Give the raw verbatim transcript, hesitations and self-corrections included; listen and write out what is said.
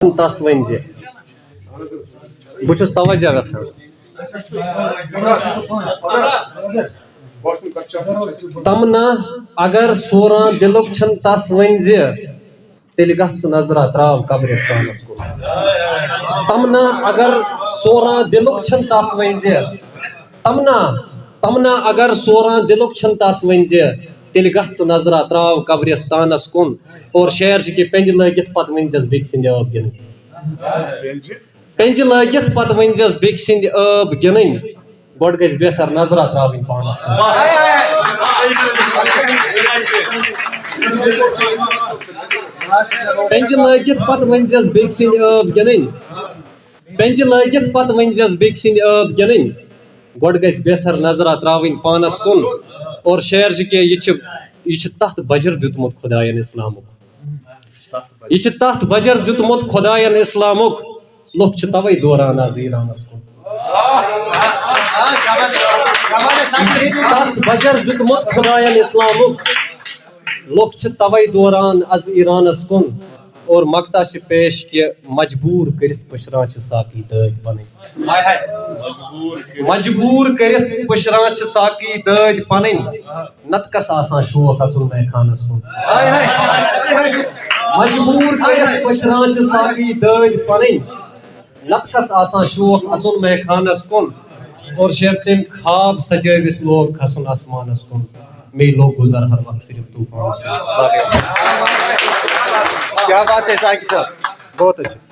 تس ؤنۍ زِ، بہٕ چھُس توجہ یژھان۔ تمنا، اگر سوران دِلُک چھُنہٕ تس ؤنۍ زِ، تیٚلہِ گژھ ژٕ نظرا تراو قبرستانس کُن۔ تمنا، اگر سوران دِلُک چھُنہٕ تس ؤنۍ زِ، تمنا، تمنا، اگر سوران دِلُک چھُنہٕ تس ؤنۍ زِ، تیٚلہِ گژھ ژٕ نظرا تراو قبرستانس کُن۔ اور شعر چھُ کہِ پٮ۪نجہِ لٲگِتھ پتہٕ ؤنۍ زٮ۪س بیٚکہِ سٕنٛدِ ٲب گِنٛدٕنۍ۔ پٮ۪نجہِ لٲگِتھ پتہٕ ؤنۍ زٮ۪س بیٚکہِ سٕنٛدِ ٲب گِنٛدٕنۍ۔ گۄڈٕ گژھِ بہتر نظرا تراوٕنۍ پانس کُن۔ پٮ۪نجہِ لٲگِتھ پتہٕ ؤنۍ زٮ۪س بیٚکہِ سٕنٛدِ ٲب گِنٛدٕنۍ۔ پٮ۪نجہِ لٲگِتھ پتہٕ ؤنۍ زٮ۪س بیٚکہِ سٕنٛدِ ٲب گِنٛدٕنۍ۔ گۄڈٕ گژھِ بہتر نظرا تراوٕنۍ پانس کُن۔ اور شعر چھُ کہِ یہِ چھُ، یہِ چھُ تتھ بجر دیُتمُت خداین اسلامُک۔ یہِ چھُ تتھ بجر دیُتمُت خداین اسلامُک۔ لُکھ چھِ توے دوران از ایرانس کُن۔ تتھ بجر دیُتمُت خداین اسلامُک۔ لُکھ چھِ توے دوران از ایرانس کُن۔ اور مقطع چھِ پیش کہِ مجبوٗر کٔرِتھ پٔشراوان چھِ ساقی دٲدۍ پنٕنۍ۔ مجبوٗر کٔرِتھ پٔشراوان چھِ ساقی دٲدۍ پنٕنۍ۔ نتہٕ کس آسان شوق اژُن میخانس کُن۔ مجبوٗر کٔرِتھ پٔشراوان چھِ ساقی دٲدۍ پنٕنۍ۔ نتہٕ کس آسان شوق اژُن میخانس کُن۔ اور شعر تٔمۍ خواب سجٲوِتھ لوگ کھسُن آسمانس کُن۔ مے لوگ گُزر ہر وقت صرف طوفانس کُن۔ باقٕے وسلام۔ کیا بات ہے ساقی صاحب، بہت اچھا۔